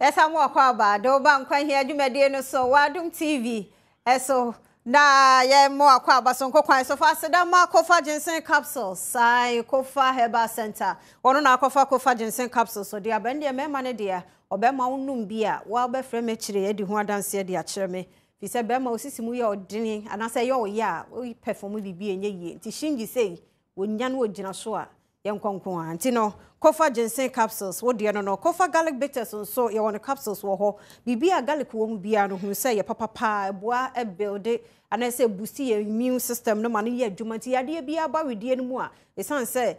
Yɛsan mu akwaaba de wo ba Nkwa Hia dwumadie no so wɔ Adom TV so na yɛmmɔ akwaaba so nkɔ kwan so fa aseda ma Kofa Ginseng Capsules san Kofa Herbal Center wɔno na akɔfa Kofa Ginseng Capsules so de aba deɛ mmarima no deɛ ɔbɛma wo nom bi a wɔabɛfrɛ me akyire adi ho adanseɛ de akyerɛ me fi sɛ bɛrima osisi mu yɛ ɔdene anaasɛ ɛyɛ ɔyɛ a woyɛ fam biribi ɛnyɛ yie nti hyingyi sei wɔnya no wɔgyina so a yɛnkɔ nko a. Nti no Kofa Ginseng Capsules wo deɛ no Kofa Garlic Bitters nso yɛwɔ no capsules wɔ hɔ. Biribi a garlic wɔ mu biara no hu sɛ yɛ papapaa, ɛboa ɛbuild anaasɛ boost yɛ immune system no ma no yɛ adwuma. Nti yadeɛ biara ba wedeɛ no mu a, ɛsiane sɛ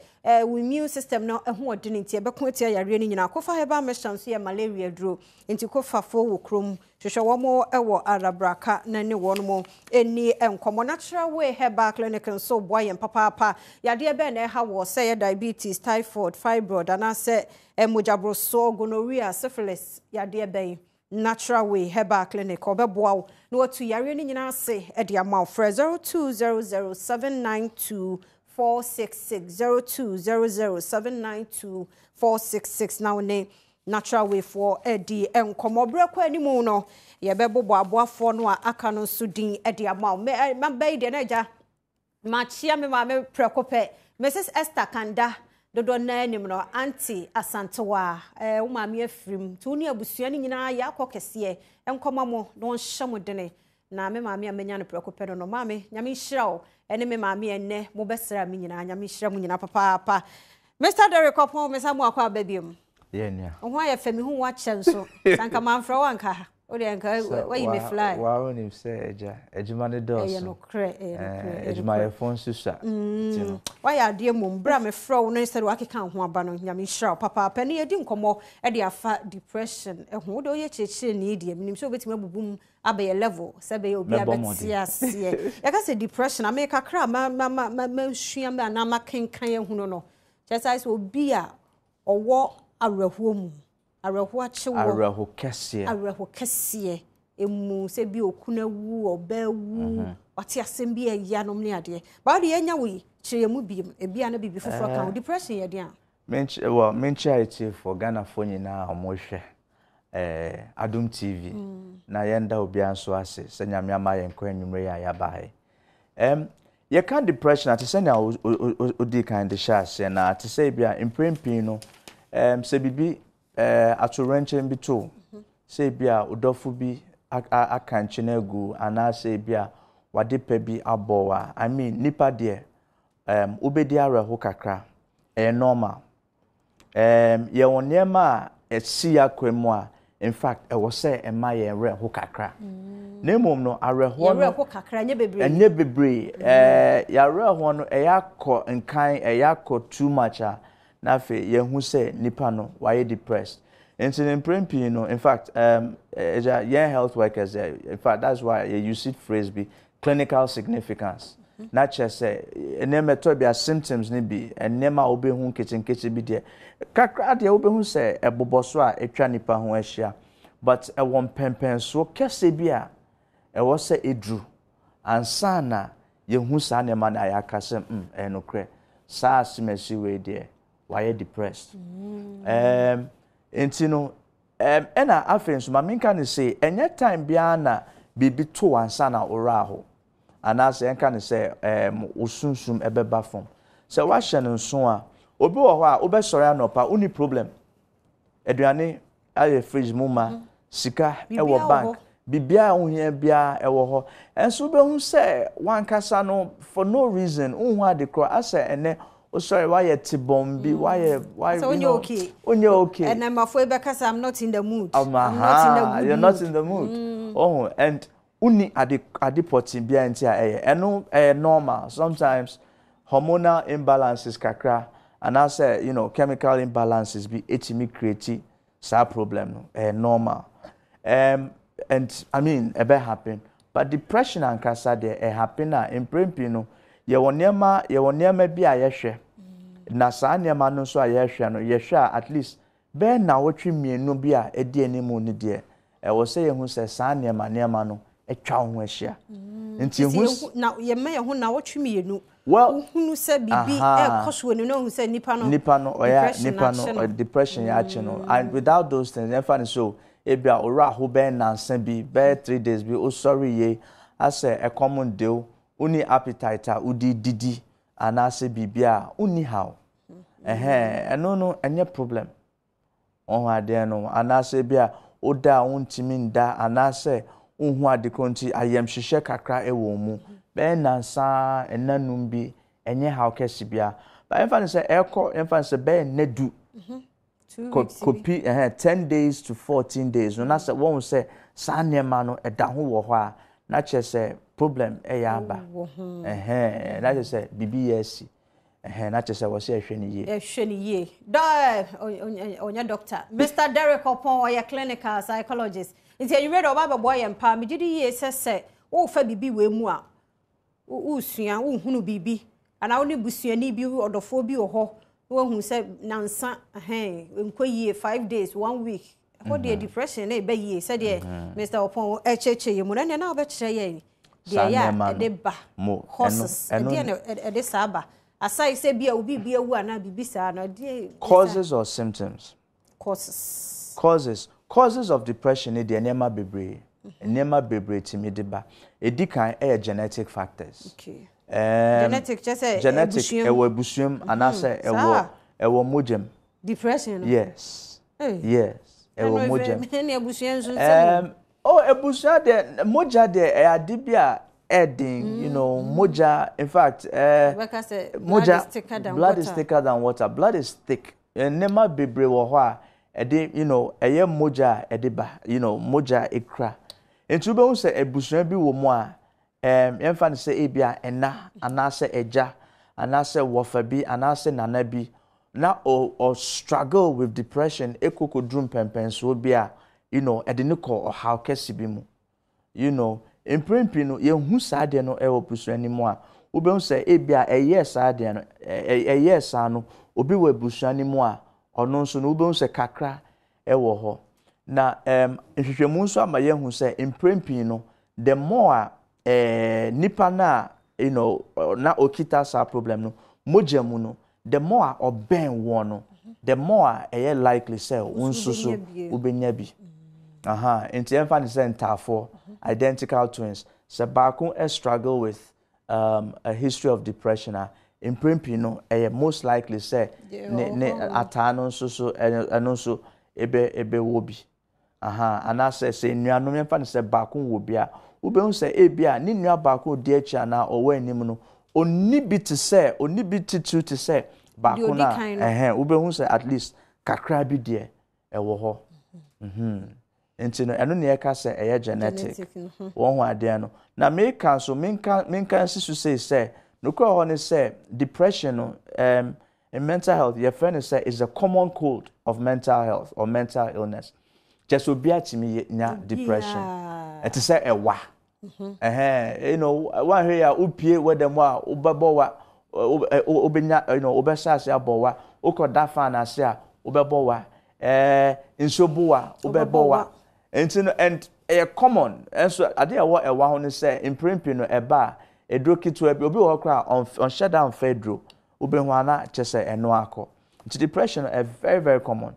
wo immune system no ɛho ɔdene nti ɛbɛko atia yareɛ no nyinaa. Kofa Herbal Mixture nso yɛ malaria duro. Nti Kofafoɔ wɔ kurom, hwehwɛ wɔn wɔ Adabraka na ne wɔn mo ani nkɔmmɔ. Natural Way Herbal Clinic nso boa yɛn papaapa. Yadeɛ bɛn na ɛha wɔ sɛ yɛ diabetes, typhoid, fibroid anaasɛ mogyaborosoɔ, gonorrhea, syphilis, yadeɛ bɛn? Natural Way Herbal Clinic ɔbɛboa wo na watu yareɛ no nyinaa ase de ama wo. Frɛ 0200792466, 0200792466 na wo ne Natural Way foɔ adi nkɔmmɔ. Berɛ kɔ anim no yɛbɛbobɔ aboafoɔ no a aka no nso din de ama wo. Mabɛyi deɛ na agya makyia me maame prɛko pɛ, Mrs Esther Kanda dodoɔ naa anim no, Auntie Asantewa, wo maame afirim nti wo ne abusua no nyinaa yɛakɔ kɛseɛ nkɔma mo na ɔnhyɛ mo dene. Na me maame a menya no prɛko pɛ no, maame Nyame nhyira wo, ɛne me maame ɛnnɛ mobɛsra me nyinaa. Nyame nhyira mo nyinaa papaapa. Mr Derek Ɔpɔn, mesa mo akɔ aba biom. Yɛ nua. Wo ho ayɛ fɛ, mehu wakyɛ nso. Sanka mamfrɛ wo anka wo deɛ nka wayi me fly. Wa wonim sɛ agya adwuma no dɔɔso. Ɛyɛ nokorɛ, ɛyɛ nokorɛ. Adwumayɛfoɔ nso sua. Wayɛ adeɛ mmom. Berɛ a mefrɛ wo no sɛ wakeka wo ho aba no, Nyame nhyira wo papaapa. Ne yɛdi nkɔmmɔ de afa depression ho. Wode woyɛ kyerɛkyerɛni deɛ, menim sɛ wobɛtumi abubu mu abɛyɛ level sɛ bɛyɛ obi a bɛte aseɛ. Yɛka sɛ depression, ame kakra a masua me anaa makenkan ahunu no, kyerɛ sɛ ayɛ sɛ obi a ɔwɔ awerɛhoɔ mu, awerɛhoɔ akye wɔ. Awerɛho kɛseɛ. Awerɛho kɛseɛ emu sɛ bi okunu awu, ɔbaa awu, wate asɛm bi a ɛya nom ne adeɛ. Baa de yɛnya wo yi, kyerɛ yɛn mu biem, ebi a na biribi foforɔ ka ho. Depression yɛ deɛn a? Menkyerɛ atiefoɔ, Ghanafoɔ nyinaa a wɔrehwɛ Adom TV na yɛnda obiara nso ase sɛ Nyame ama yɛn kwan anwummerɛ yi a yɛaba ha yi. Yɛka depression a, te sɛ nea odi kan de hyɛ aseɛ na te sɛ ebi a mprɛn pii no, sɛ biribi atowerɛnkyɛm bi to, sɛ ebi a odɔfo bi aka nkyene agu anaasɛ ebi a wade pɛ bi abɔ a, I mean nipa deɛ wobɛdi awerɛho kakra, ɛyɛ normal. Yɛwɔ nneɛma a ɛsi yɛn akwan mu a in fact ɛwɔ sɛ ɛma yɛn werɛ ho kakra. Na mmom no awerɛhoɔ no yɛwerɛ ho kakra ɛnyɛ bebree. Ɛnyɛ bebree. Yɛawerɛhoɔ no ɛyɛ akɔ nkan, ɛyɛ akɔ too much a na afei yɛhu sɛ nipa no wayɛ depressed. Nti no mprɛn pii no in fact yɛn health workers in fact that's why yɛ use phrase bi clinical significance. Na kyerɛ sɛ nneɛma ɛtɔ bi a symptoms ne bi nneɛma a wobɛhu nketenkete bi deɛ kakra deɛ wobɛhu sɛ ɛbobɔ so a atwa nipa ho ahyia, but ɛwɔ mpɛmpɛnsoɔ kɛseɛ bi a ɛwɔ sɛ ɛduru ansa na yɛhu saa nneɛma no a yɛaka sɛ ɛyɛ nokorɛ saa asemasi wei deɛ wayɛ depressed. Nti no ɛna afei nso ma menka ne sɛ ɛnyɛ time biara na biribi to ansa na worɛ aho anaasɛ yɛnka ne sɛ wo sunsum ɛbɛba fam. Sɛ woahyɛ no nso a, obi wɔ hɔ a wobɛsɔre anɔpa wonni problem, aduane ayɛ fridge mu ma, sika ɛwɔ bank, biribiara a wohia biara ɛwɔ hɔ, ɛnso wobɛhu sɛ wankasa no for no reason wonhu ade korɔ asɛ ɛnɛ wosɔre woayɛ tebɔn bi, woayɛ wonyɛ okay, wonyɛ okay. Ɛnɛ mafo yi bɛka sɛ I'm not in the mood. I'm not in the good you're not in the mood. Oh, and wonni ade pɔtee biara nti a ɛyɛ ɛno ɛyɛ normal. Sometimes hormonal imbalances kakra anaasɛ you know chemical imbalances bi etimi create saa problem no, ɛyɛ normal. And I mean ɛbɛ happen, but depression ankasa deɛ ɛ happen a mprɛn pii no yɛwɔ nneɛma bi a yɛhwɛ, na saa nneɛma no nso a yɛhwɛ no yɛhwɛ a at least bɛyɛ nnawɔtwe mmienu bi a ɛdi anim no deɛ ɛwɔ sɛ yɛhu sɛ saa nneɛma no atwa wo ho ahyia. Nti ehu na yɛma yɛn ho nnawɔtwe mmienu. Well, wohunu sɛ biribi ɛrekɔ so wɔ ne mu, sɛ nipa no nipa no ɔyɛ nipa no depression yɛ akye no. And without those things, yɛmfa no so ebi a owura ho bɛyɛ nansa bi, bɛyɛ 3 days bi, osɔre yie asɛ ɛkɔm ndew, wonni appetite a wodi didi anaasɛ biribi a wonni haw. Ɛhɛn, ɛno no ɛnyɛ problem. Wɔn adeɛ no anaasɛ bi a woda a wontumi nda anaasɛ wohu ade koro nti ayamhyehyɛ kakra wɔ mu bɛyɛ nansa nna num bi, ɛnyɛ haw kɛse bia. Ba yɛmfa no sɛ ɛkɔ, yɛmfa no sɛ bɛyɛ nna 10 kopi ɛhɛn 10 days to 14 days no, na sɛ wɔn sɛ saa nneɛma no ɛda ho wɔ hɔ a, na kyerɛ sɛ problem ɛyɛ aba. Ɛhɛn, na kyerɛ sɛ biribi yɛ asi. Ɛhɛn, na kyerɛ sɛ wɔsɛ ɛhwɛ ne yie. Ɛhwɛ ne yie. Dɔɔ ɔnyɛ doctor, Mr Derek Ɔpɔn, ɔyɛ clinical psychologist, nti enyimire de ɔba abɛboa yɛn paa. Megye di yie sɛ wofa biribi wɔ mu a wosua, wohunu biribi anaa wo ne busuani bi, ɔdɔfoɔ bi wɔ hɔ na wahu sɛ nansa ɛhɛn nkɔ yie, 5 days, one week ɛhɔ deɛ depression na ɛbɛ yie, sɛdeɛ Mr Ɔpɔn ɛkyerɛkyerɛ yɛn mu no, ɛnna na wobɛkyerɛ yɛn deɛ ɛyɛ a ɛde ba, causes, ɛdeɛ na ɛde saa ba, aside sɛ bi a obi bi awu anaa biribi saa no, ɛdeɛ. Causes or symptoms? Causes. Causes of depression ne deɛ, nneɛma bebree tumi de ba. Edi kan ɛyɛ genetic factors. Genetic kyɛ sɛ genetic ɛwɔ ebusuam anaasɛ ɛwɔ mogyam. Depression no? Yes, ɛwɔ mogyam. Ɛne abusua nso nsɛm. Oh, ebusua deɛ, mogya deɛ ɛyɛ ade bi a ɛden, mogya, in fact, mogya, blood is thicker than water, blood is thick. Nneɛma bebree wɔ hɔ a ɛde ɛyɛ mogya a ɛde ba, mogya ekura. Nti wobɛhu sɛ abusua bi wɔ mu a, yɛmfa no sɛ ebi a ɛna anaasɛ ɛgya anaasɛ wɔfa bi anaasɛ nana bi na ɔ struggle with depression ekokoduru mpɛmpɛnsoɔ bi a ɛde ne kɔ ɔhaw kɛse bi mu. Mprempren no yɛhu saa adeɛ no ɛwɔ abusua no mu a, wobɛhu sɛ ebi a ɛyɛ saa adeɛ no, ɛyɛ saa no, obi wɔ abusua no mu a ɔno nso no wobɛhu sɛ kakra ɛwɔ hɔ. Na nhwehwɛmu nso ama yɛhu sɛ mprempren no, the more a nipa na na okita saa problem no mogya mu no, the more a ɔbɛn wɔn no, the more a ɛyɛ likely sɛ wɔn nso so wobɛnya bi. Aha, nti yɛmfa ne sɛ ntaafoɔ, identical twins, sɛ baako struggle with a history of depression a, mprempren no ɛyɛ most likely sɛ ne ataa no nso so ɛno nso ebe wɔ bi. Aha, anaasɛ sɛ nnuanom, yɛmfa no sɛ baako wɔ bi a, wobɛhu sɛ ebi a ne nua baako odi akyi anaa ɔwɔ anim no, onni bi te sɛ, onni bi titiriw te sɛ baako no a, ɛhɛn, wobɛhu sɛ at least kakra bi deɛ ɛwɔ hɔ. Nti no ɛno ne yɛka sɛ ɛyɛ genetic. Wɔn ho adeɛ no na meka nso, menka nsi so sei sɛ nokura hɔ ne sɛ depression no, in mental health yɛfrɛ no sɛ is a common cold of mental health or mental illness. Kyɛ sɛ obi atumi nya depression, ɛte sɛ ɛwa. Ɛhɛn, wanhwɛ yi a wopie wɛda mu a wobɛbɔ wa, wobɛnya wobɛhyɛ ase abɔ wa, wokɔda fan ase a wobɛbɔ wa, nsuo bo wa, wobɛbɔ wa. Nti no and ɛyɛ common. Ɛnso adeɛ a ɛwɔ ɛwa ho ne sɛ mprempren no ɛba a, eduro ketewa bi, obi wɔ hɔ koraa ɔnhyɛ da nfa eduro, wobɛhu ana kyɛ sɛ ɛno akɔ. Nti depression no ɛ very very common.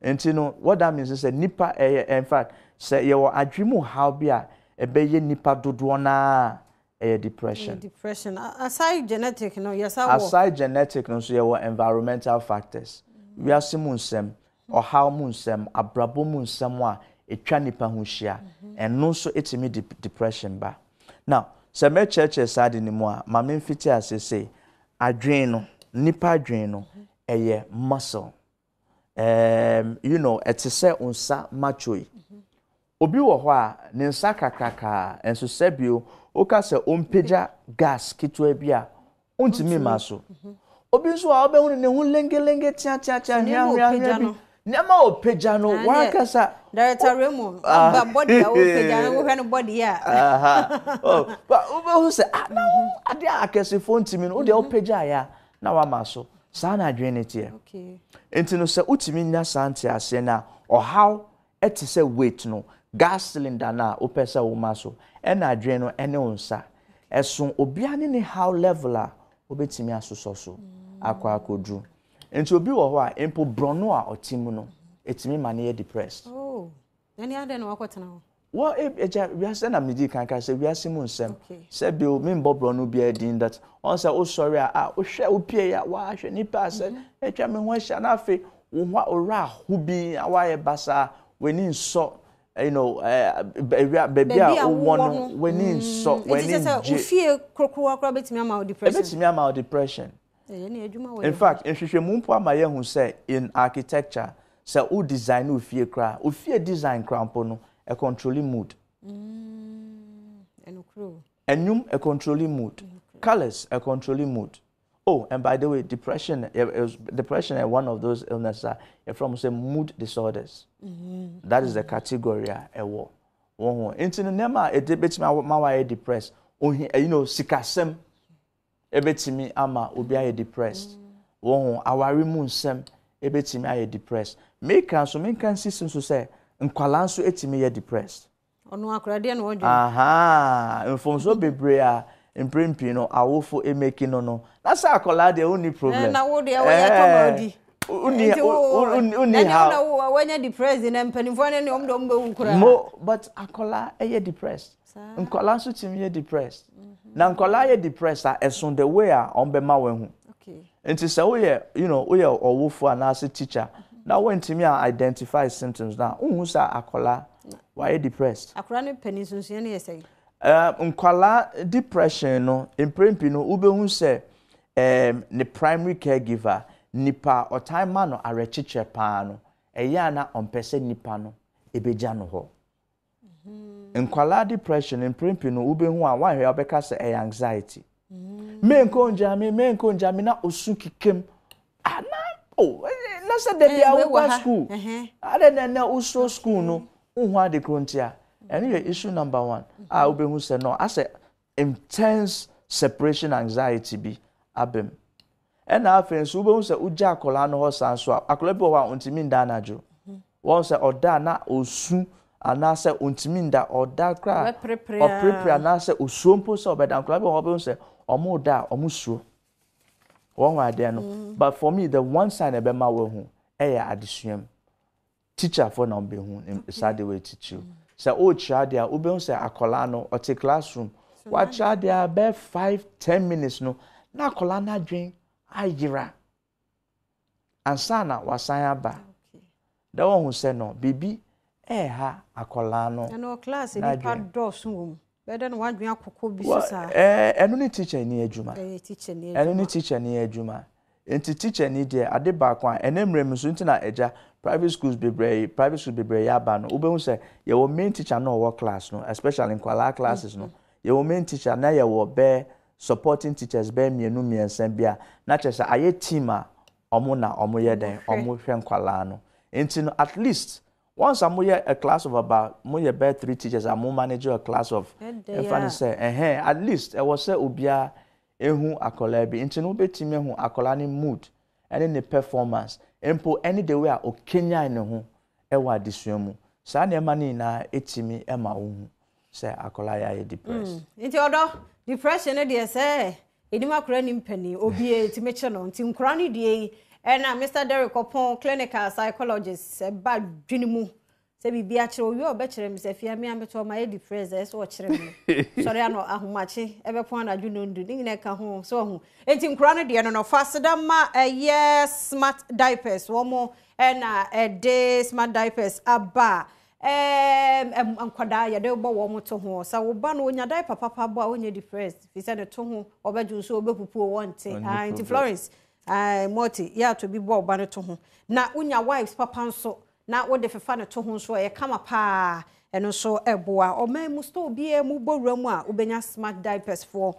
Nti no what that means is sɛ nipa ɛyɛ, in fact, sɛ yɛwɔ adwene mu haw bi a ɛbɛyɛ nipa dodoɔ naa, ɛyɛ depression. Depression, aside genetic no, yɛsa wɔ. Aside genetic no nso, yɛwɔ environmental factors, wiase mu nsɛm, ɔhaw mu nsɛm, abrabɔ mu nsɛm a etwa nipa ho hyia, ɛno nso etumi de depression ba. Now, sɛ mɛkyerɛkyerɛ saa de ne mu a, maame mfiti ase sɛ adwene no, nipa adwene no ɛyɛ muscle. Ɛte sɛ nsa macho yi. Obi wɔ hɔ a ne nsa kakrakaa nso, sɛbio woka sɛ ɔmpagya gas ketewa bi a, ɔntumi ma so. Obi nso a wobɛhu ne ho lengelenge, teateatea, hweahweahwea bi, nneɛma a ɔpagya no wankasa. Director Raymond ɔba body a ɔpagya no, wohwɛ no body a. Wobɛhu sɛ ah, na adeɛ a akɛsefoɔ ntumi no, wodeɛ wopagya yɛ a na wama so. Saa na adwene no teɛ. Nti no sɛ wotumi nya saa nteaseɛ no a, ɔhaw ɛte sɛ weight no, gas cylinder no a wopɛ sɛ woma so, ɛna adwene no ɛne wo nsa. Ɛso obiara ne ne haw level a obetumi asosɔ so akɔ akɔduru. Nti obi wɔ hɔ a, mpo borɔno a ɔte mu no, etumi ma no yɛ depressed. Oh, ɛne adɛn na wakɔtena hɔ? Wɔ agya, wiase na medi kan ka sɛ wiase mu nsɛm. Sɛ bio, membɔ borɔno biara din that ɔn sɛ wosɔre a, wohwɛ wopie a, wahwɛ nipa sɛ atwa me ho ahyia, na afei wo ho owura aho bi a wayɛ basaa, w'ani nsɔ baabi a wowɔ no, w'ani nsɔ, w'ani ngye. Ofie korokorowa koraa bɛtumi ama wo depression. Ɛbɛtumi ama wo depression. In fact, nhwehwɛmu mpo ama yɛahu sɛ in architecture, sɛ wo design wo fie koraa, wo fie design koraa mpo no, ɛcontrol mood. Ɛnwom ɛcontrol mood. Colours ɛcontrol mood. Oh, and by the way, depression is one of those illnesses a yɛfrɛ mo sɛ mood disorders. That is the category a ɛwɔ wɔn ho. Nti no, nneɛma a ɛde bɛtumi ama wayɛ depressed, ohi sikasɛm ebɛtumi ama obi ayɛ depressed. Wɔn ho aware mu nsɛm ebɛtumi ayɛ depressed. Meka nso, menka nsisi nso sɛ nkwalaa nso etumi yɛ depressed. Ɔno akoradeɛ na ɔdwe. Aha, mfomso bebree a mprempren pii no awofo emeki no na sɛ akwadaa deɛ, wonni problem. Na wo deɛ, wɔyɛ tɔmɔ di. Wonni ha. Na wo wɔnyɛ depressed na mpanimfoɔ ne ɔmo de ɔmo bɛwu koraa. Mo, but akwadaa ɛyɛ depressed. Nkwadaa nso tumi yɛ depressed. Na nkwadaa yɛ depressed a, ɛso the way a ɔmo bɛma wɔn ho. Nti sɛ woyɛ you know woyɛ ɔwofo anaasɛ teacher na wɔntumi a identify symptoms na wohu sɛ akwadaa wayɛ depressed. Akwadaa ne panin sunsuan ne yɛ sɛ? Nkwalaa depression no, mprempren no, wobɛhu sɛ ne primary caregiver, nipa ɔtan ma no awerɛkyekyerɛ paa no, ɛyɛ a na ɔmpɛ sɛ nipa no ebɛgya no hɔ. Nkwalaa depression, mprempren no, wobɛhu a wanhwɛ a, wobɛka sɛ ɛyɛ anxiety. Menkɔ ngya me, menkɔ ngya me, na osu kekem ah, na oh, na sɛ dabi a woba school adɛ na ɛnɛ wosuro school no, wohu ade koro ntia. Ɛno yɛ issue number one a wobɛhu sɛ no asɛ intense separation anxiety bi abam. Ɛna afei nso, wobɛhu sɛ wogya akwadaa no hɔ saa nso a, akwadaa bi wɔ hɔ a ɔntumi nda anadwo. Wɔn sɛ ɔda na osu anaasɛ ɔntumi nda, ɔda koraa ɔpirepire anaasɛ osuo mpo sɛ ɔbɛda. Nkwadaa bi wɔ hɔ, wobɛhu sɛ ɔmo da a, ɔmo suro wɔn ho adeɛ no. But for me, the one sign ɛbɛma wɔn ɛyɛ adesua mu teacher fo na ɔbɛhu saa de wɔ titiriw sɛ ɔrekyerɛ adeɛ a, wobɛhu sɛ akwadaa no ɔte classroom, wakyerɛ adeɛ a bɛyɛ 5, 10 minutes no, na akwadaa no adwen ayera ansa na wasan aba da, wɔn ho sɛ no biribi ɛɛha akwadaa no. Ɛno class nipa dɔɔso wɔ mu, bɛdɛ na wadwen akokɔ bi so saa. Ɛɛ, ɛno ne teacher ni adwuma. Ɛyɛ teacher ni. Ɛno ne teacher ni adwuma. Nti teacher ni deɛ, ade baako a ɛnɛ mmerɛ mu so nti na agya private schools bebree yɛ aba no, wobɛhu sɛ yɛwɔ main teacher na ɔwɔ class no, especially nkwalaa classes no, yɛwɔ main teacher na yɛwɔ bɛɛ supporting teachers bɛɛ mmienu mmiɛnsa bi a na kyerɛ sɛ ayɛ team a ɔmo na ɔmo yɛ dɛn, ɔmo hwɛ nkwalaa no. Nti no, at least once a moyɛ a class of about, moyɛ bɛɛ three teachers a mo manage a class of, ɛfa ne sɛ ɛhɛn, at least ɛwɔ sɛ obiara ehu akwadaa bi. Nti no, wobɛtumi ehu akwadaa ne mood ɛne ne performance mpo ɛne the way a okenyan ne ho ɛwɔ adesua mu. Saa nneɛma no nyinaa etimi ɛma wohu sɛ akwadaa yɛ ayɛ depressed. Nti ɔdɔ depression no deɛ, sɛ enim akora ni mpanin obi etimi kye no, nti nkora no deɛ yi, ɛna Mr Derek Ɔpɔn, clinical psychologist, ɛba dwene mu sɛ biribi akyerɛ owie a, ɔbɛkyerɛ me sɛ fia me a metɔ ma yɛ depressed, ɛsɛ sɛ ɔkyerɛ me sɔre ano ahomakye ɛbɛpɔn anadwo nondu ne nyinaa ka ho sɛ ɔho. Nti nkora no deɛ no, fa aseda ma ɛyɛ Smart Diapers. Wɔn mo ɛna ɛde Smart Diapers aba. Nkwadaa yɛde bɔ wɔn to ho sɛ wo ba no onya diaper papa bɔ a, ɔnyɛ depressed, fi sɛ ne to ho ɔbɛdwo nso ɔbɛpupu wɔn te. Nti Florence Mɔti yɛ ato bi bɔ ɔba no to ho na wonya wipes papa nso na wode fefa ne to ho nso, ɛyɛ kama paa. Ɛno nso ɛboa ɔman mu. Store biara mu bɔ wura mu a, wobɛnya Smart Diapers foɔ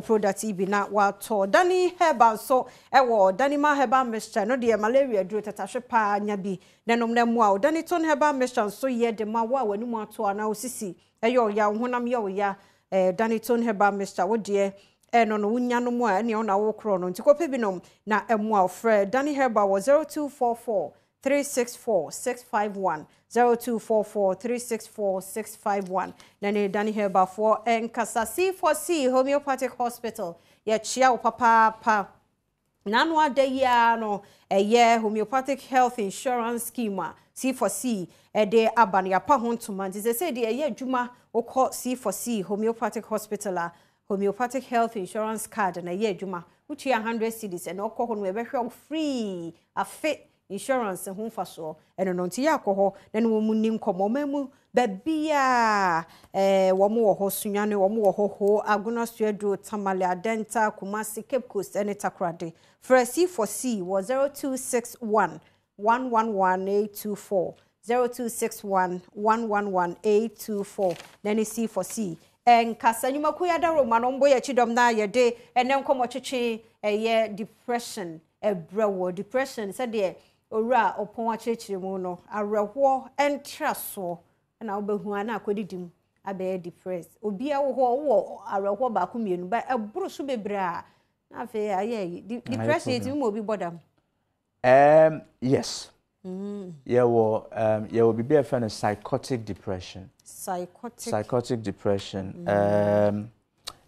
product yi bi na watɔ. Dani Herbal nso ɛwɔ Danima Herbal Mixture no deɛ, malaria duro tatahwe paa, nya bi na nom na mmoa wo. Dani Ton Herbal Mixture nso yɛ de ma wo a w'anim ato anaa osisi ɛyɛ ɔya, wo honam yɛ ɔya. Dani Ton Herbal Mixture wo deɛ ɛno no, wonya no mu a, ɛnea ɔna wokorɔ no. Nti kɔpɛ bi nom na ɛmmoa wo. Frɛ Dani Herbal wɔ 0244. 364 651, 0244 364 651 na ne Dani Herbalfoɔ nkasa. C4C Homeopathic Hospital, yɛkyia wo papaapa. N'ano ada yi ara no, ɛyɛ Homeopathic Health Insurance Scheme a C4C de aba no, yɛapa ho ntoma. Nti seesei deɛ ɛyɛ adwuma, wokɔ C4C Homeopathic Hospital a, Homeopathic Health Insurance Card na ɛyɛ adwuma. Wotua 100 cedis, ɛna wokɔ hɔ no, yɛbɛhwɛ wo free afe insurance ho mfasoɔ. Ɛno no nti yɛakɔ hɔ na ne wɔn nni nkɔmmɔ. Ɔman mu baabiara wɔn wɔ hɔ, Sunyani, wɔn wɔ hɔ, Ho, Agona, Suaduro, Tamale, Adenta, Kumasi, Cape Coast ne Takoradi. Frɛ C4C wɔ 0261 111 824, 0261 111 824 na ne C4C nkasa. Nnwumakuo yi adaworoma no, wɔbɔ yɛn akyi dɔm na yɛde ɛnɛ nkɔmmɔ twetwe ɛyɛ depression ɛbrɛ wɔ. Depression, sɛdeɛ owura Ɔpɔn akyerɛkyerɛ mu no, awerɛhoɔ ntrasoɔ ɛna wobɛhu a na akɔdidi mu abɛyɛ depressed. Obiara wɔ hɔ wowɔ awerɛhoɔ baako mmienu ba ɛboro so bebree a, na afei ayɛ yi. Depression yɛtumi ma obi bɔ dam? Yes. Yɛwɔ biribi a yɛfrɛ no psychotic depression. Psychotic. Psychotic depression.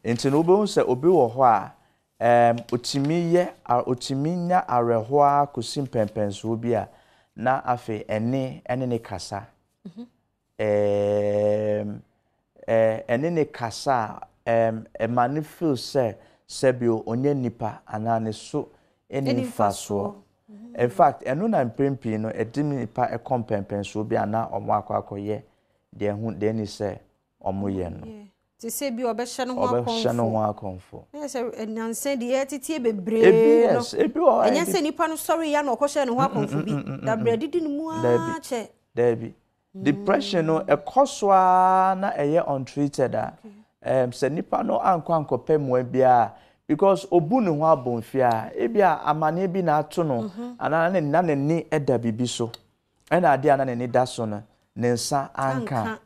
Nti no wobɛhu sɛ obi wɔ hɔ a otumi yɛ otumi nya awerɛhoɔ ara kɔsi mpɛmpɛnsoɔ bi a na afei ɛne ɛne ne kasa. Ɛne ne kasa a ɛma no feel sɛ sɛbio ɔnyɛ nipa anaa ne so ɛni mfasoɔ. In fact, ɛno na mpɛn pii no ɛde nipa ɛkɔ mpɛmpɛnsoɔ bi a na ɔmo akɔ akɔyɛ deɛ ho deɛ ni sɛ ɔmo yɛ no. Te sɛ bi ɔbɛhyɛ ne ho Ɔbɛhyɛ ne ho akɔmfo. Ɛyɛ sɛ nansa deɛ yɛtetie bebree Ebi no. Yes, ebi wɔ hɔ a Ɛnyɛ sɛ nipa no sɔre ya na ɔkɔhyɛ ne ho akɔmfo bi. Dabrɛ didi ne mu ara kyɛ. Daabi. Depression no ɛkɔ so ara na ɛyɛ untreated a, sɛ nipa no ankɔ ankɔpɛ mmoa biara, because obu ne ho abɔnfia a, ebi a amanneɛ bi na ato no anaa na n'ani da biribi so. Ɛna adeɛ a na n'ani da so no, ne nsa anka.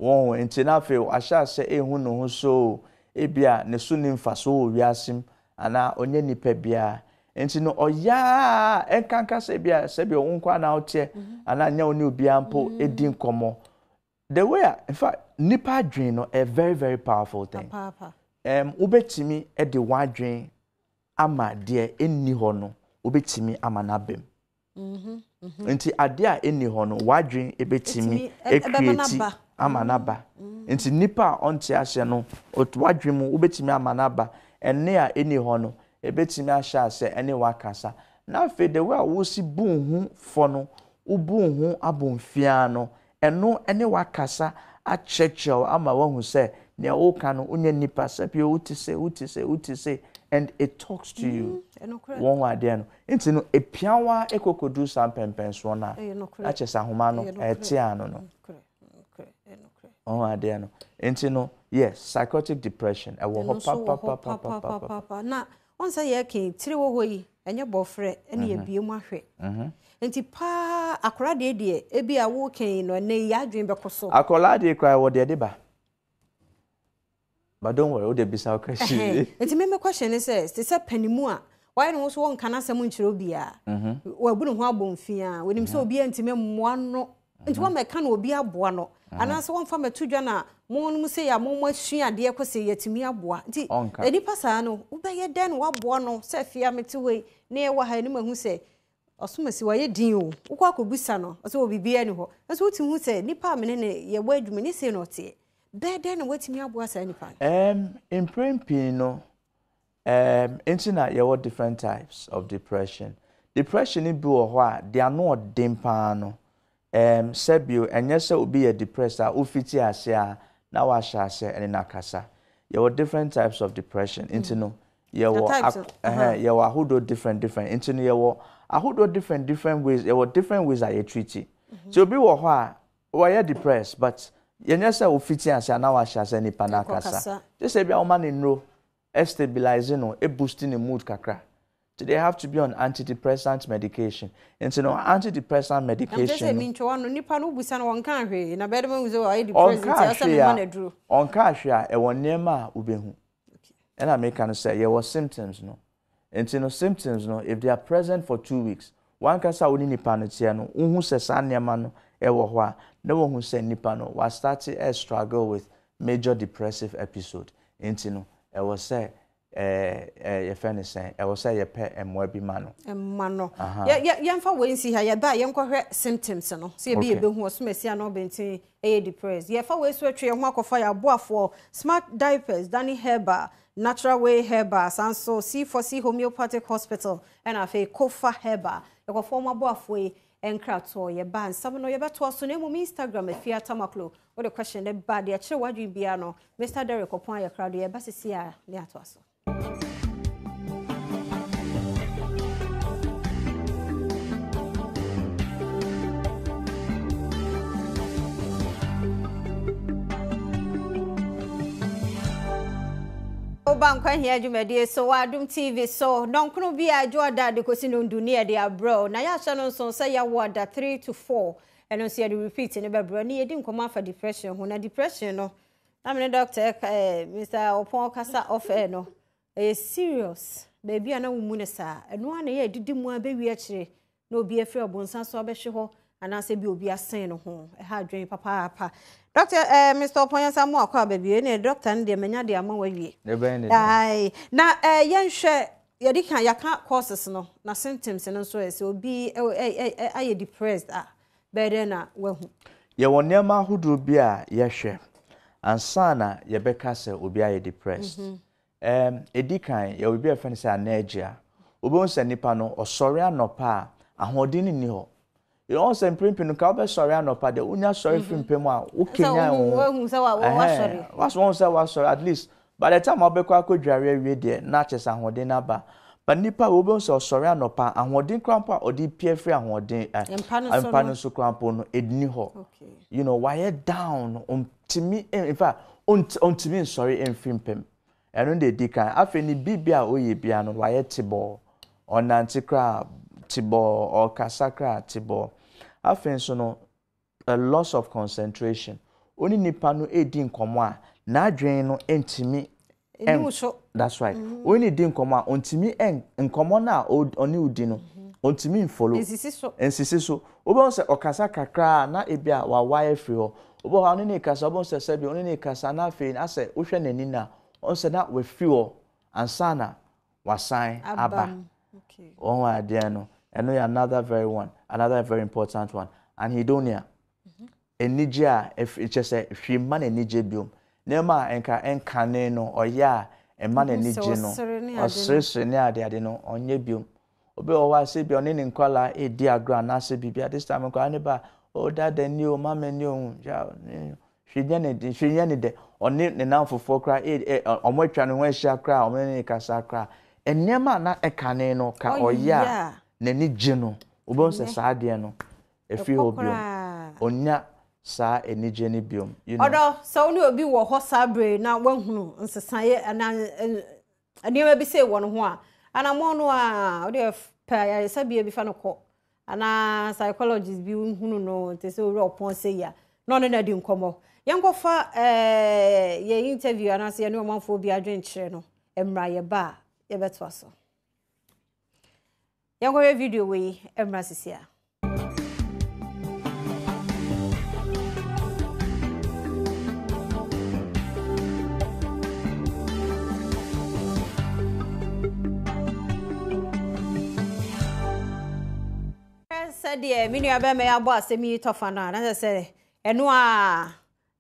Wɔn nti na afei wahyɛ ase ehu ne ho so, ebi a ne so ni mfaso wɔ wiase mu anaa ɔnyɛ nipa biara. Nti no ɔyaa ɛnkanka sɛ ebi a sɛbi ɔwo nko anaa ɔteɛ anaa nyɛ wo ne obiara mpo edi nkɔmmɔ. The way a, in fact, nipa adwene no a very very powerful thing. Papaapa. Wobɛtumi de w'adwene ama deɛ ɛnni hɔ no, wobɛtumi ama no aba mu. Nti adeɛ a ɛnni hɔ no, w'adwene ɛbɛtumi ecreate ama no aba. Nti nipa a ɔnte aseɛ no, w'adwene mu wobɛtumi ama no aba. Ɛnne a ɛnni hɔ no, ɛbɛtumi ahyɛ aseɛ ɛne w'akasa. Na afei the way a wosi bu wo ho fɔ no, wobu wo ho abɔnfiaa no, ɛno ɛne w'akasa akyerɛkyerɛ wo ama woahu sɛ nea woka no wonyɛ nipa, sɛbi wote se, wote se, wote se, and it talks to you. Wɔn ho adeɛ no. Nti no epia wa ekokoduru saa mpɛmpɛnsoɔ no a, na kyerɛ sɛ ahoma no ɛte ano no. Wɔn ho adeɛ no. Nti no, yes, psychotic depression ɛwɔ hɔ papapapapapa. Na wɔn sɛ yɛ tiri wɔ hɔ yi, ɛnyɛ bɔfrɛ ɛne yɛ mu ahwɛ. Nti paa akwaraa deɛ ebi a wɔka no ɛnɛ yi adwene bɛkɔ so. Akwaraa deɛ koraa wɔ deɛ de ba. But don't worry, wode bisa wo question. Nti me question ne sɛ, te sɛ panimu a wayɛ ne ho so wɔnka n'asɛm nkyerɛ obiara. Wabu ne ho abɔ mfia, wɔnim sɛ obiara ntumi mmoa no. Nti wɔn mɛka no obi aboa no. Anaasɛ wɔmfa mɛto dwa na mo no sɛ yɛ a mo mo asua adeɛ kɔ sɛ yɛtumi aboa. Nti nipa saa no, wobɛyɛ dɛn na waboa no sɛ fia mete hɔ yi na yɛwɔ ha anim ahu sɛ ɔsomasi wayɛ din o. Wokɔ akɔbisa no, ɔsɛ wɔ biribiara ni hɔ. Nso wotumi hu sɛ nipa a mene ne yɛwɔ adwuma ne sei na ɔteɛ. Bɛɛ dɛn na watumi aboa saa nipa no? Mpɛn pii no, nti na yɛwɔ different types of depression. Depression bi wɔ hɔ a, deɛ ano ɔden paa no, sɛbio ɛnyɛ sɛ obi yɛ depressed a wofiti ase a na wahyɛ ase ɛne n'akasa. Yɛwɔ different types of depression. Nti no, yɛwɔ yɛwɔ ahodoɔ different different. Nti no yɛwɔ ahodoɔ different different ways, yɛwɔ different ways a yɛtreat. Nti obi wɔ hɔ a wɔyɛ depressed, but yɛnyɛ sɛ wofiti ase a na wahyɛ ase nipa n'akasa. Gye sɛ ebi a wɔma ne nnuro stabilize no, boost ne mood kakra. So they have to be on antidepressant medication. Nti no antidepressant medication. Ɛmɛ sɛ mi ntwa no nipa no busa no wɔn hwee na bɛrɛ mu sɛ ɔyɛ depressed nti ɛsɛ mi ma na duro. Ɔnka hwee a, ɛwɔ nneɛma a wobɛhu. Ɛna meka no sɛ yɛwɔ symptoms no. Nti no symptoms no, if they are present for 2 weeks, W'ankasa a wo ne nipa no teɛ no, wohu sɛ saa nneɛma no wɔ hɔ a, na woahu sɛ nipa no, wastarte struggle with major depressive episode. Nti no, ɛwɔ sɛ ɛɛ yɛfrɛ no sɛn, ɛwɔ sɛ yɛpɛ mmoa bi ma no. Mma no. Yɛ yɛ yɛmfa wei nsi ha, yɛba a yɛnkɔhwɛ symptoms no, sɛ ebi yɛbɛhu ɔsomasia na ɔbɛnten ɛyɛ depressed. Yɛfa wei so atwe yɛn ho akɔfa yɛn aboafoɔ, Smart Diapers, Danny Herbal, Natural Way Herbal, saa nso C4C Homeopathic Hospital, ɛna afei Kofa Herbal. Yɛkɔfa wɔn aboafoɔ yi nkratoɔ, yɛba a nsɛm no yɛbɛtoa so na mmom Instagram Afia Tamaklo, wode question no ba deɛ ɛkyerɛ w'adwene biara no, Mister Derrick Ɔpɔn ayɛ krado, yɛba sisi a ne atoa so. Woba Nkwa Hia dwumadie so wɔ Adom TV so dɔnkono bi a adwo ada de kɔsi nondu ne yɛde abrɛ wo na yɛahyɛ no nso sɛ yɛawo ada 3 to 4 ɛno nso yɛde repeat no bɛbrɛ ne yɛdi nkɔmmɔ afa depression ho na depression no na mene doctor eh, Mr. Ɔpɔn kasa off air no ɛyɛ serious baabi a na wo mu no saa ɛno a na ɛyɛ adidi mu a bɛwie akyire na obi afiri ɔbonsa so abɛhwe hɔ anaasɛ bi obi asen no ho ɛha adwene papaapa Doctor eh, Mr. Ɔpɔn yɛnsa mo akɔ aba bio ne doctor no deɛ manya deɛ ama wawie Ae na eh, yɛnhwɛ yɛde ka yɛaka causes no na symptoms no nso ɛ sɛ obi ayɛ depressed a bɛyɛ dɛn na wahu? Yɛwɔ nneɛma ahodoɔ bi a yɛhwɛ ansa na yɛbɛka sɛ obi ayɛ depressed. Ɛɛm, ɛdi kan, yɛwɔ biribi a yɛfrɛ no sɛ anergia. Wobɛhu sɛ nipa no, ɔsɔre anɔpa a, ahoɔden no nni hɔ. Wɔn sɛ mprempren pii no, nka wobɛsɔre anɔpa deɛ, wonya sɔre firi mpa mu a, wokanyan wo ho. Woahu sɛ wasɔre. Woahu sɛ wasɔre, at least by the time a wobɛkɔ akɔdware awie deɛ, na kyerɛ sɛ ahoɔden no aba. But nipa wei, wobɛhu sɛ ɔsɔre anɔpa a, ahoɔden koraa mpo a ɔde pia firi ahoɔden ɛ, mpa no so koraa mpo no, ɛnni hɔ. You know, wayɛ down, ɔntumi, in fact, ɔntumi nsɔre mfiri mpa mu. Ɛno na ɛdi kan. Afei ne biribi a ɔyɛ biara no, wayɛ tebɔɔ. Ɔnante koraa tebɔɔ, ɔrekasa koraa tebɔɔ. Afei nso no, a loss of concentration. Wo ne nipa no redi nkɔmmɔ a, n'adwene no ntumi Ɛni so. That's right. Mm. Wo ne di nkɔmmɔ a, ɔntumi nkɔmmɔ no a ɔne wo di no, mm-hmm. ɔntumi nfollow. Nsisi so. Nsisi so. Wobɛhu sɛ ɔkasa kakra a na ebi a wawae afiri hɔ. Wobɛhu a ɔne ne kasa, wobɛhu sɛ sɛbi ɔne ne kasa na afei asɛ wohwɛ n'ani na ɔhu sɛ na wafiri hɔ ansa na wasan aba. Wɔn adeɛ no, ɛno yɛ another very one, another very important one. Anhedonia. Anigye a ɛfiri, kyerɛ sɛ hwee mma n'ani gye biom. Nneɛma a nka ɛnkane no ɔyɛ a ɛma n'ani gye no, ɔseresere ne adeade no, ɔnyɛ biom. Obi wɔ hɔ a sɛ ebia ɔne ne nkwadaa redi agorɔ anaasɛ biribi a, this time nkwadaa no ba a, oh dada ni o, mama ni o, hwee nyɛ ne de, hwee nyɛ ne dɛ. Ɔne ne nnamfofoɔ koraa, wɔn atwa ne ho ahyia koraa a, wɔne no rekasa koraa. Nneɛma a na ɛkane no ka ɔyɛ a n'ani gye no, wobɛhu sɛ saa adeɛ no, Ɛfiri hɔ biom, ɔnnya saa anigyeɛ no biom, you know. Ɔdɔ, sɛ wo ne obi wɔ hɔ saa bere yi na woahunu nsesaeɛ anaa nneɛma bi sei wɔ ne ho a, anammɔn no ara, wo deɛ pɛ ayaresabea bi fa no kɔ anaa psychologist bi hunu no te sɛ owura ɔpɔn sei a, na ɔne no adi nkɔmmɔ. Yɛnkɔfa eh, yɛn interview anaasɛ yɛne ɔmanfoɔ bi adwenkyerɛ no mmra yɛba a yɛbɛtoa so. Yɛnkɔhwɛ video wei mmra sisi a. Sɛdeɛ me nua bɛrima yi abɔ asɛm yi tɔfa no a na kyerɛ sɛ ɛno a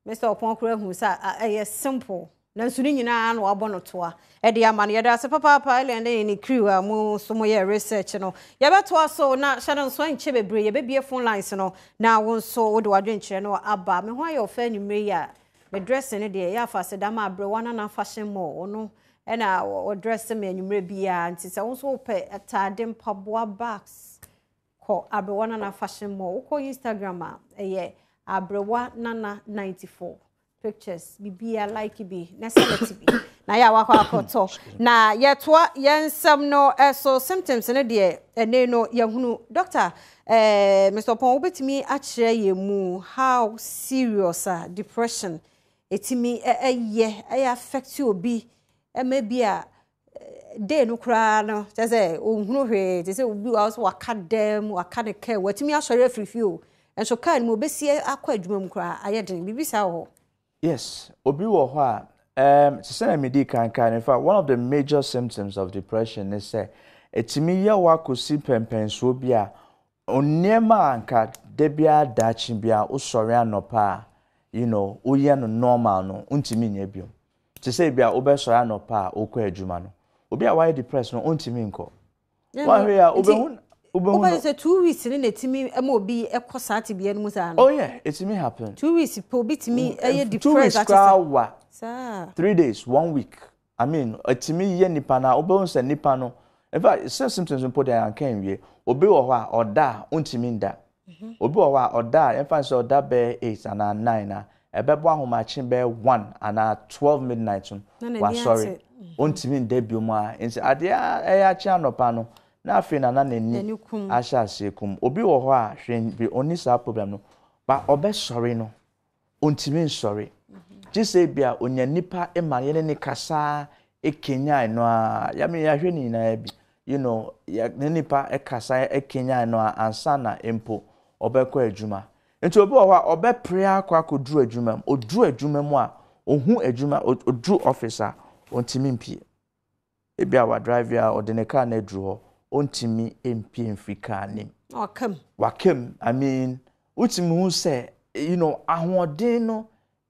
Mister Ɔpɔn koraa hu sɛ ɛyɛ simple nanso ne nyinaa na wabɔ no toa ɛde ama no. Yɛda ase papaapa Ellen ne ne crew a mo nso mo yɛ research no. Yɛbɛtoa so na hyɛ no nso ɛnkyɛ bebree yɛbɛbie phone lines no na wo nso wode w'adwenkyerɛ no aba. Me ho ayɛ ɔfɛ anwummerɛ yi a me dressing no deɛ yɛ afa aseda ma aberewa Nana Fashion Mall ɔno ɛna ɔdress me anwummerɛ biara nti sɛ wo nso wopɛ ataade mpaboa bags Kɔ Aberewa Nana Fashion Mall. Wokɔ Instagram a, ɛyɛ Aberewa Nana 94. Pictures, biribiara like bi na select bi. Na yɛ a wakɔ akɔtɔ. Na yɛtoa yɛn nsɛm no so symptoms no deɛ ɛnɛ no yɛhunu. Doctor, eh, Mr. Opon, wobɛtumi akyerɛ yɛn mu how serious a depression ɛtumi ɛyɛ, ɛyɛ affect obi, ɛma bi a Day no koraa no, kyerɛ sɛ ɔnhunu hwee, te sɛ obi wɔ hɔ a waka dam, waka ne kaa, watumi asɔre afiri fie o, nso kaa no mu ɔbɛsi akɔ adwuma mu koraa ayɛ den. Biribi saa wɔ hɔ? Yes, obi wɔ hɔ a, um, te sɛnea medii kan kae no, in fact, one of the major symptoms of depression ne sɛ, ɛtumi yɛ wo akɔsi mpɛnpɛnsoɔ bi a, nneɛma a anka da biara daakye biara wosɔre anɔpa a, you know, woyɛ no normal no, wontumi nyɛ bio. Te sɛ ebia wobɛsɔre anɔpa a wokɔ adwuma no, obi a wayɛ depressed no, ɔntumi nkɔ. Woanhwɛ yie a, wobɛhu wobɛhu no. Wobɛyɛ sɛ 2 weeks ne na ɛtumi ma obi kɔ saa tebea no mu saa no? Oh yeah, ɛtumi happen. 2 weeks pɛ obi tumi yɛ depressed. 2 weeks koraa wa. 3 days, one week. I mean, ɛtumi yɛ nipa na wobɛhu sɛ nipa no, in fact, sɛ symptoms mpo deɛ anka nwie. Obi wɔ hɔ a ɔda a ɔntumi nda. Obi wɔ hɔ a ɔda a, yɛmfa no sɛ ɔda bɛyɛ 8 anaa 9 a, ɛbɛbɔ ahomakye bɛyɛ 1 anaa 12 midnight no, wasɔre. Ɔntumi nda bio mu a, nti adeɛ a ɛyɛ akye anɔpa no, na afei na na n'ani ahyɛ aseɛ kum. Obi wɔ hɔ a hwee bi ɔnni saa problem no, but ɔbɛsɔre no, ɔntumi nsɔre. Gye sɛ ebia onya nipa ma yɛne ne kasa ɛkanyan no a, yɛame yɛahwɛ ne nyinaa bi. Ne nipa kasa ɛkanyan no a ansa na mpo ɔbɛkɔ adwuma. Nti obi wɔ hɔ a ɔbɛpere akɔ akɔduru adwuma mu. Ɔduru adwuma mu a, ɔhu adwuma, ɔduru office a, ɔntumi mpie. Ebi a wadrive a ɔde ne car no aduru hɔ, ɔntumi mpie mfiri car nim. Wakam. Wakam. I mean, wotumi hu sɛ, ahoɔden no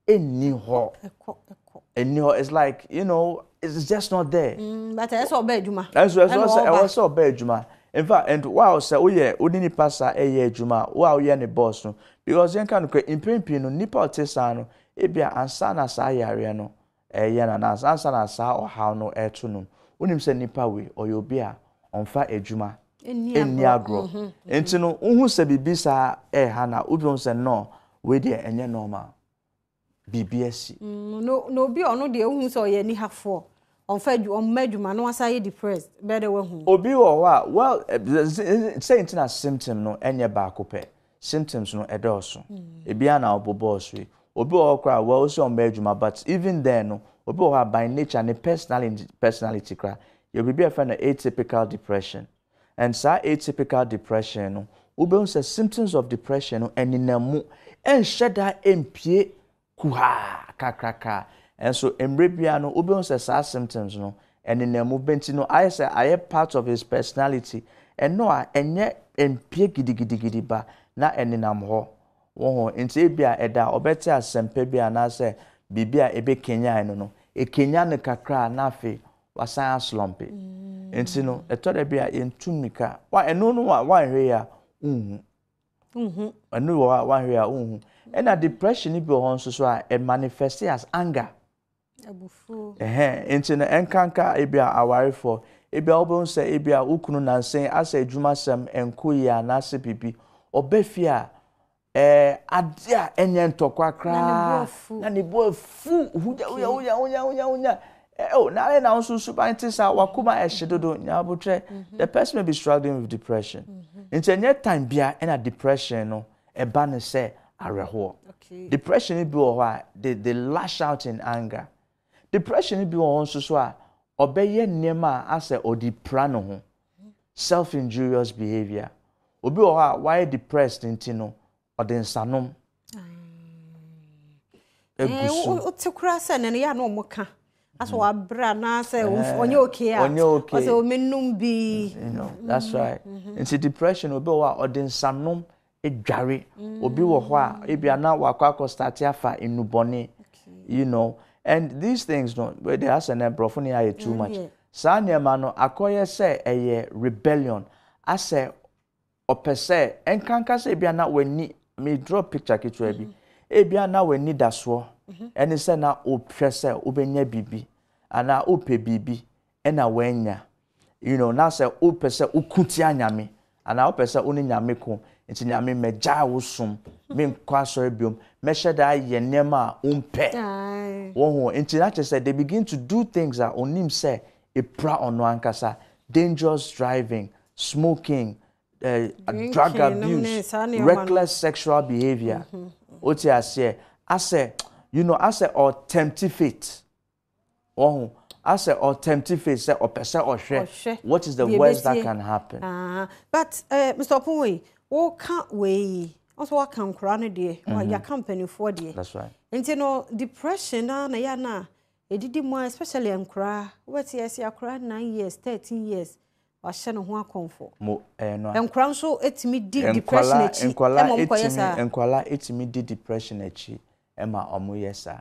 ɛnni hɔ. Ɛkɔ, ɛkɔ. Ɛnni hɔ. It's like, it's just not there. But ɛsɛ sɛ ɔbɛ adwuma. Ɛnso ɛsɛ sɛ ɛwɔ sɛ ɔbɛ adwuma. In fact, and wow, sɛ woyɛ wode nipa saa ɛyɛ adwuma a, wo a woyɛ ne boss no, because yɛn ka no kora mpɛn pii no nipa a ɔte saa no, ebia ansa na saa yareɛ no ɛyɛ no anaa ansa na saa ɔhaw no ɛto no, wonim sɛ nipa wei ɔyɛ obi a ɔmfa adwuma ɛnni agorɔ. Nti no wohu sɛ biribi saa ɛɛha na wobɛhu sɛ no, wei deɛ ɛnyɛ normal. Biribi asi. No, na obi a ɔno deɛ wohu sɛ ɔyɛ anihafoɔ, ɔmfa ɔmma adwuma na wasan yɛ depressed, bɛyɛ dɛ wahu. Obi wɔ hɔ a, well, sɛ nti na symptom no ɛnyɛ baako pɛ. Symptoms no ɛdɔɔso. Ebi a na ɔbobɔɔ so yi. Obi wɔ hɔ koraa, well, ɔsɛ ɔmma adwuma, but even then no, obi wɔ hɔ a by nature ne personality koraa, yɛ biribi a yɛfrɛ no atypical depression. And saa atypical depression no, wobɛhu sɛ symptoms of depression no ɛnenam mu, ɛnhyɛ da mpie kuhaa kakraka. Ɛnso mmerɛ biara no, wobɛhu sɛ saa symptoms no ɛnenam mu. Bɛnti no ayɛ sɛ ayɛ part of his personality. Ɛno a ɛnyɛ mpie gidigidigidi ba na ɛnenam hɔ. Wɔn nti ebi a ɛda a ɔbɛte asɛmpa bi anaasɛ biribi a ɛbɛkanyan no, ɛkanyan no kakra na afei wasan aslump. Nti no ɛtɔ da bi a yɛntu mmirika. Wa ɛno no wa wanhwɛ yi a nhu. Ɛno wɔ hɔ a wanhwɛ yi a nhu. Ɛna depression bi wɔ hɔ nso so a ɛ manifest as anger. Abufuo. Ɛhɛn, nti no ɛnkanka ebi a awarefoɔ, ebi a wobɛhu sɛ ebi a wo kunu nansen asɛ adwumasɛm ɛnkɔ yie anaasɛ biribi, ɔba fie a ade a ɛnyɛ ntɔkwa koraa na ne bo afu, hunya hunya hunya hunya hunya hunya. Oh, na ayɛ na nso suban te saa, wakoma ɛhye dodo, nya abotrɛ. The person may be struggling with depression. Nti ɛnyɛ time bia ɛna depression no ɛba ne sɛ awerɛhoɔ. Depression bi wɔ hɔ a they lash out in anger. Depression bi wɔ hɔ nso so a ɔbɛyɛ nneɛma a asɛ ɔde pira ne ho. Self injurious behaviour. Obi wɔ hɔ a wayɛ depressed nti no ɔde nsanom egu so. Wote koraa sɛ nene yɛ a na ɔmo ka asɛ wabrɛ anaasɛ ɔnyɛ okay a ɔnyɛ okay ɔsɛ ɔmenum bi. That's right. Nti depression, obi wɔ hɔ a ɔde nsanom dware. Obi wɔ hɔ a ebia na wakɔ akɔ start afa nnubɔne. And these things no, they asɛ na nkurɔfo ne ayɛ too much. Saa nneɛma no akɔyɛ sɛ ɛyɛ rebellion, asɛ ɔpɛ sɛ nkanka sɛ ebia na w'ani, me draw picture ketewa bi, ebia na w'ani da soɔ ɛne sɛ na wohwɛ sɛ wobɛnya biribi anaa wopɛ biribi ɛna w'anya, na sɛ wopɛ sɛ woko tia Nyame anaa wopɛ sɛ wo ne Nyame ko, nti Nyame mɛgyaa wo som, menkɔ asɔre biom, mɛhyɛ da ayɛ nneɛma a wompɛ wɔn ho. Nti na kyerɛ sɛ they begin to do things a onim sɛ epira ɔno ankasa: dangerous driving, smoking, drug abuse, reckless sexual behaviour. O ti aseɛ, asɛ asɛ ɔtempt fate wɔn ho. Asɛ ɔtɛmti face sɛ ɔpɛ sɛ ɔhwɛ what is the worst that can happen. Ah, but eh, Mr. Opunwei, woka wei yi, ɔsɛ waka nkora no deɛ, mhm. yɛaka mpanimfoɔ deɛ. That's right. Nti no depression na na yɛ na ɛdidi mu a especially nkora, wobɛte yɛsɛ akora 9 years, 13 years, wahyɛ ne ho akɔmfo. Mo ɛyɛ no a. Nkora nso tumi di depression akyi ma wɔn kɔyɛ saa. Nkwadaa tumi di depression akyi ma wɔn yɛ saa.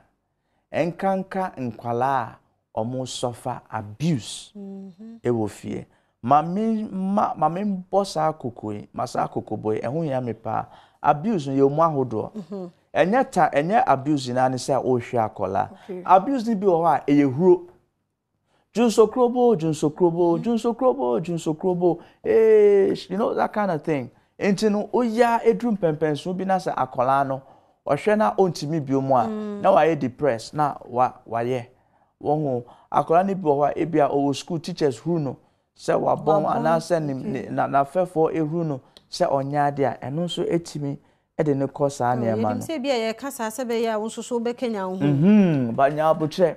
Nkanka nkwadaa a wɔn suffer abuse wɔ fie. Ma me ma ma me bɔ saa koko yi ma saa koko bɔ yi ɛho hia me paa. Abuse no yɛ mu ahodoɔ. Ɛnyɛ ta ɛnyɛ abuse nyinaa ne sɛ ɔrehwɛ akwadaa. Abuse no bi wɔ hɔ a ɛyɛ huro. Junsokrobo, junsokrobo, junsokrobo, junsokrobo, eesh, you know that kind of thing. Nti no, woya eduru mpɛmpɛnso bi na sɛ akwadaa no, ɔhwɛ na ɔntumi bio mu a, mm. na wayɛ depressed na wa wayɛ. Wɔho akwadaa no bi wɔ hɔ a ebi a ɔwɔ school teachers huru no sɛ wabɔn anaasɛ ne ne na n'afɛfoɔ ehuru no sɛ ɔnyɛ adeɛ a ɛno nso etumi de no kɔ saa nneɛma no. Yɛnim sɛ ebi a yɛka saa sɛ bɛyɛ a wo nso so wobɛkanya wo ho. Mhm, ba nya abokyerɛ.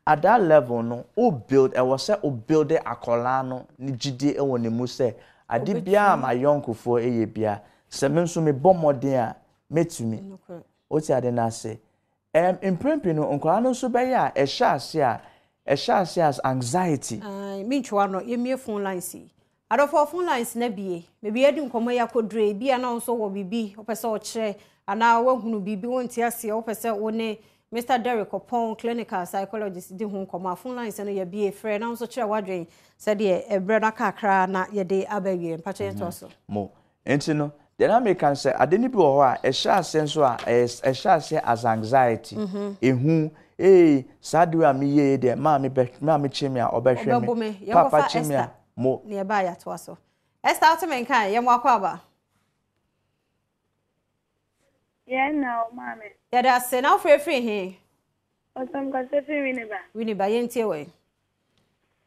At that level no, wo build, ɛwɔ sɛ wo build akwadaa no ne gyidie wɔ ne mu sɛ, ade biara a m'ayɔnkofoɔ yɛ biara, sɛ me nso mebɔ mmɔden a, mɛtumi. Wote ade no ase? Ɛm, mprɛn pii no, nkwadaa no nso bɛyɛ a, ɛhyɛ aseɛ a, ɛhyɛ aseɛ as anxiety. Ae, mentwa w'ano, yɛmmue phone lines yi. Adɔfoɔ phone lines no abue. Baabi yɛadi nkɔmmɔ yi akɔduru yi, ebia na wo nso wɔ biribi wopɛ sɛ ɔkyerɛ anaa woahunu biribi wonte aseɛ wopɛ sɛ wo ne Mr. Derrick Ɔpɔn, clinical psychologist di ho nkɔmmɔ a, phone lines no yɛabue. Frɛ na wo nso kyerɛ w'adwene sɛdeɛ ɛberɛ no aka kakra na yɛde aba awie. Mpakyɛ yɛntoa so. Mo. Nti no, deɛ na meka ne sɛ, ade no bi wɔ hɔ a, ɛhyɛ aseɛ nso a, ɛyɛ ɛhyɛ aseɛ as anxiety, ehu, ee, saa adeɛ wei a meyɛ yi deɛ, maame bɛ, maame kye me a, ɔbɛhwɛ me, Ɔbɛbo me. papa Yɛnkɔfa kye me a, Esther mo. na ɛbaa yɛatoa so. Esther, wote me nka ɛ? Yɛ mo akwaaba. Yɛn na o, maame. Yɛda ase. Na wofrɛ firi he? Ɔsɛ mekasa firi Winneba. Winneba, yɛntie wo ɛ.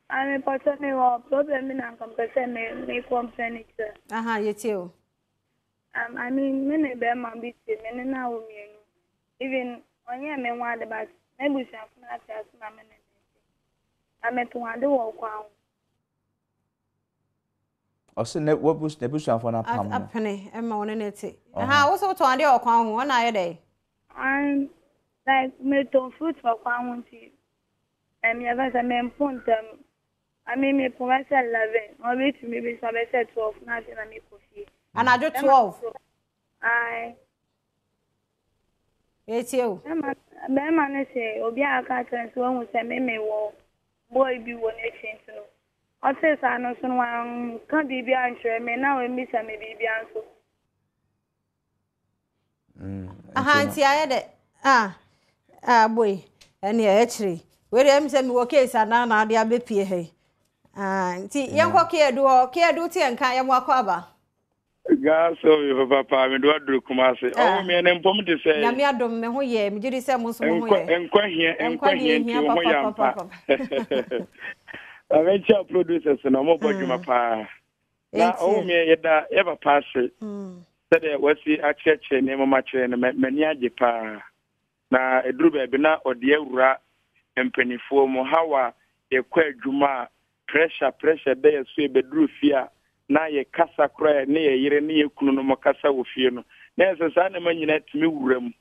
Maame mpakyɛ me wɔ problem bi na nka mepɛ sɛ me me complain kyerɛ. Aha yɛtie o. Um, I mean me ne bɛrima bi te me ne no awo mmienu even ɔnyɛɛ me ho ade but m'abusuafo no ate ase ma me ne no te na metɔn ade wɔ kwan ho. Ɔse ne wabus n'abusuafoɔ no apam no. Apene ɛma wɔne no te. Aha wo sɛ wotɔn adeɛ wɔ kwan ho ɔna ayɛ dɛn? Um, like metɔn fruit wɔ kwan ho nti Ɛm yɛfrɛ sɛ mempo ntɛm. I mean mepo bɛsɛ 11, obi tumi bisa bɛsɛ 12 na afei na mekɔ fie. Anadwo 12? Ae. Yɛtie o. Bɛrima bɛrima no se obi a aka akyerɛ no sɛ wahu sɛ me mewɔ boy bi wɔ n'akyi nti no, ɔtee saa no nso no wanka biribi ankyerɛ me na wammisa me biribiara nso. Mm, Aha nti ayɛ dɛ ah ah boy ɛne ɛkyerɛ wei deɛ ɛmi sɛ mewɔ case anaa na ade abɛpie ha yi ah nti yɛnkɔ keedu hɔ keedu te nka yɛ mo akɔ aba. Gaa so mi papa paa mi do aduru Kumasi. Ɔwɔ ah. mi ɛnɛ mpɔm te sɛ. Nyame adom me ho yɛ me gye di sɛ mo nso mo ho yɛ. Nkwa hia nkwa hia nti wo ho yɛ ampa. Maame nkyɛn producers na ɔmo bɔ dwuma mm. paa. Na ɔwɔ mi yɛda yɛ papa ase sɛdeɛ wasi akyerɛkyerɛ nneɛma mu akyerɛ no m'ani agye paa. Na ɛduru baabi na ɔde awura mpanimfoɔ mu how a yɛkɔ adwuma a pressure pressure da yɛ so yɛbɛduru fie a na yɛ kasa koraa ne yɛ yere ne yɛ kunu no mo kasa wɔ fie no na ɛsɛ saa nneɛma nyinaa tumi wura mu.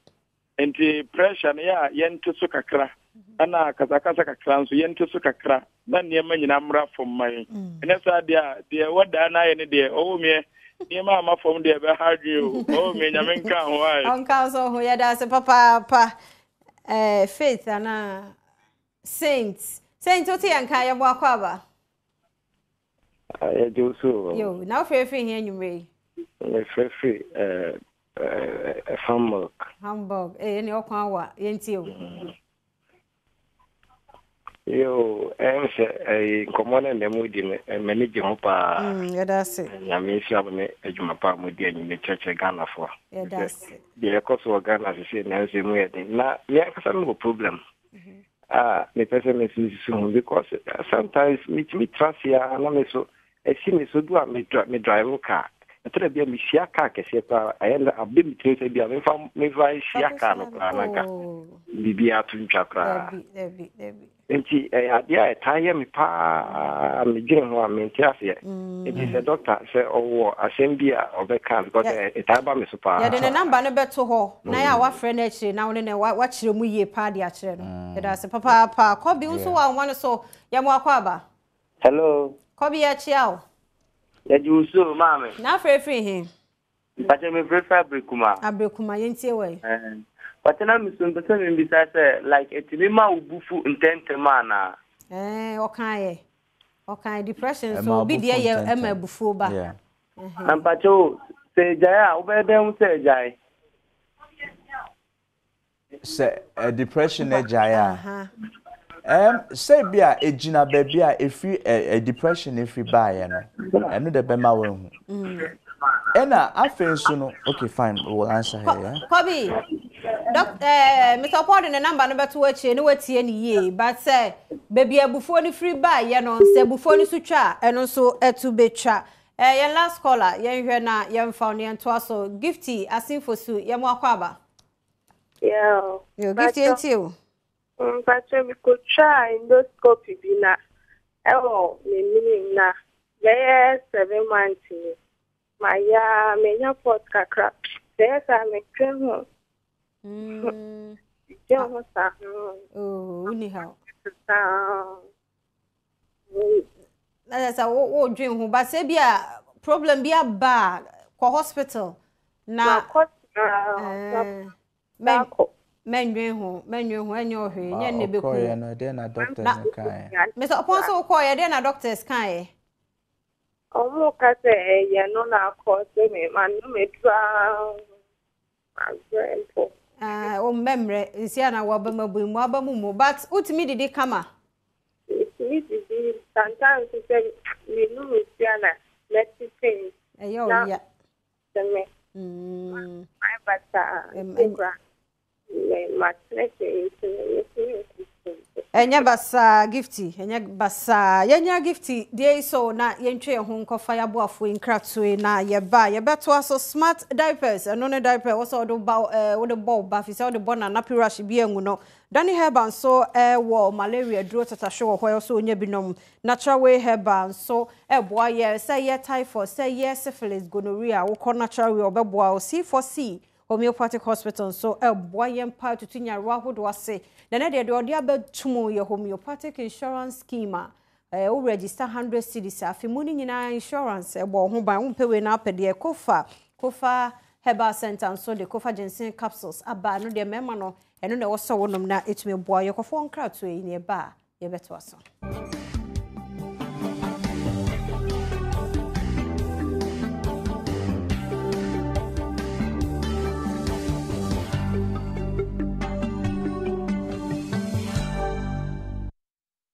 Nti pressure no yɛ a yɛnte so kakra ɛna kasakasa kakra nso yɛnte so kakra na nneɛma nyinaa mmra fam ma yɛn. Mm. Ɛnyɛ saa deɛ a deɛ ɛwɔ daa no ayɛ ne deɛ ɔwɔ meɛ nneɛma ama fam deɛ ɛbɛha adwene o ɔwɔ meɛ nyame nka ho ayɛ. Ɔnka nso ho yɛda ase papaapa eh, faith anaa saint saint wote yɛn nka yɛbɔ akɔ aba. Yɛgye wo so. Yo, na wofrɛ firi he anwummerɛ yi? Mefrɛ firi eh, eh, Hamburg. Hamburg, eh, ɛne ɔkwan awa, yɛntie o. Mm. Yo, ɛm sɛ ɛyi nkɔmmɔ no nnɛ mu di no m'ani gye ho paa. Mm, yɛda ase. Nyame nhyira mo ne adwuma pa a modi anwummerɛ kyerɛkyerɛ Ghanafoɔ. Yɛda ase. Deɛ ɛkɔ so wɔ Ghana sesei nanso emu yɛ den. Na me ankasa mewɔ problem. Mm-hmm. a mepɛ sɛ me nso mesusu ho because eh, sometimes metumi tra ase a na me so ɛsi me so du a me drive car ɛtɔ da bi a mehyia car kɛseɛ paa ɛyɛ na abɛ me tirim sɛ bi a memfa memfa nhyia car no koraa na nka oh. biribiara to ntwa koraa. Nti ɛyɛ adeɛ a ɛtaa yɛ me paa, medwene ho a mente aseɛ. Nti sɛ dɔkta sɛ ɔwɔ asɛm bi a ɔbɛka because ɛtaa ba me so paa. Yɛde ne number no bɛto hɔ na yɛ a wafrɛ no akyire na wo ne no wakyerɛ mu yie paa de akyerɛ no. Yɛda ase papaapa. Kɔbi wo nso wɔ ahoma no so, yɛ mo akwaaba. Hello. Kɔbi yɛkyea wo. Yɛgye wo so maame. Na afrɛ firi he? Mpakyɛ me frɛ firi Abrekuma. Abrekuma yɛntie wɔ yi. Mpakyɛ na me so mpɛ sɛ me bisa sɛ like ɛtumi ma wo bo fu ntɛntɛm anaa? Ɛɛ ɔkaeɛ ɔkaeɛ depression so obi deɛ yɛ ɛma abufuo ba. Na mpakyɛ o sɛ ɛgyae a wobɛyɛ dɛn hu sɛ ɛgyae? Sɛ eh, depression agyae a, um, sɛ bi a egyina baabi a efiri eh, eh, depression efiri baeɛ no, ɛno de bɛma wahu. Ɛna afei nso no, okay fine, we will answer her, yeah? Kobi, doc, eh, Mr. Paul de ne number no bɛto akyire ne watie ne yie, but sɛ baabi a abufuo no firi baeɛ no, sɛ abufuo no so twa a, ɛno nso ɛto bɛtwa. Eh, yɛn last caller, yɛnhwɛ na yɛmfa no yɛntoa so. Gifty Asinfosu, yɛn mo akɔ aba. Yeah. Yo, Gift yɛntie o. Mpakyɛ mekɔtwaa endoscopy bi na ɛwɔ me menim na bɛyɛ seven months ni. Mayɛ a menya pot kakra. Sɛ ɛyɛ saa medwen ho. Medwen ho saa. Oh, wonni haw. Saa. Na kyerɛ sɛ wodwen ho ba sɛ bi a problem bi aba a kɔ hospital na mɛndwen ho mɛndwen ho ɛnyɛ ɔhwee nyɛ nne bɛku ɔkɔɔyɛ no ɛdeɛ na doctors no kaeɛ Mr. Ɔpɔn sɛ wokɔɔyɛ ɛdeɛ na doctors kaeɛ Ɔmo ka sɛ ɛyɛ no na akɔ sɛ me ma no meduru a Mabrɛ mpo. Ah, wo mmɛmmerɛ nsi a na waba mu abu mu aba mu mu but wotumi didi kama. Metumi didi sometimes sɛ menum nsuo a na mɛte pain. Ɛyɛ ɔya. Na me. Mm. Mayɛ basaa nti kora. Ɛnyɛ basaa Gifty, ɛnyɛ basaa. Yɛnya Gifty deɛ yi so na yɛntwe yɛn ho nkɔfa yɛaboafoɔ yi nkratoe yi na yɛba a yɛbɛtoa so smart diapers ɛno ne diaper ɛwɔ sɛ wode ba ɛɛ wode bɔ wo ba fi sɛ wode bɔ nana rush bi angu no. Dani Herbal nso ɛwɔ malaria duro tatahwe wɔ hɔ ɛwɔ sɛ onya bi nom. Natural Way Herbal nso ɛboa yɛ sɛ yɛ typhoid sɛ yɛ syphilis gonorrhea wokɔ Natural Way ɔbɛboa wo C4C Homeopathic Hospital nso reboa yɛn paa tutu nyarewa ahodoɔ ase. Na ɛnɛ deɛ deɛ ɔde abɛto mu yɛ Homeopathic Insurance Scheme a eh, wo register 100 cedis a afe mu no nyinaa insurance ɛbɔ wo ho ban. Wompɛ wei na apɛ deɛ Kofa, Kofa Herbal Center nso de Kofa Ginseng Capsules aba. Ɛno deɛ mmarima no, ɛno na ɛwɔ sɛ wonom na ɛtumi boa. Yɛkɔfoɔ nkratoɔ yi na ɛba a yɛbɛtoa so.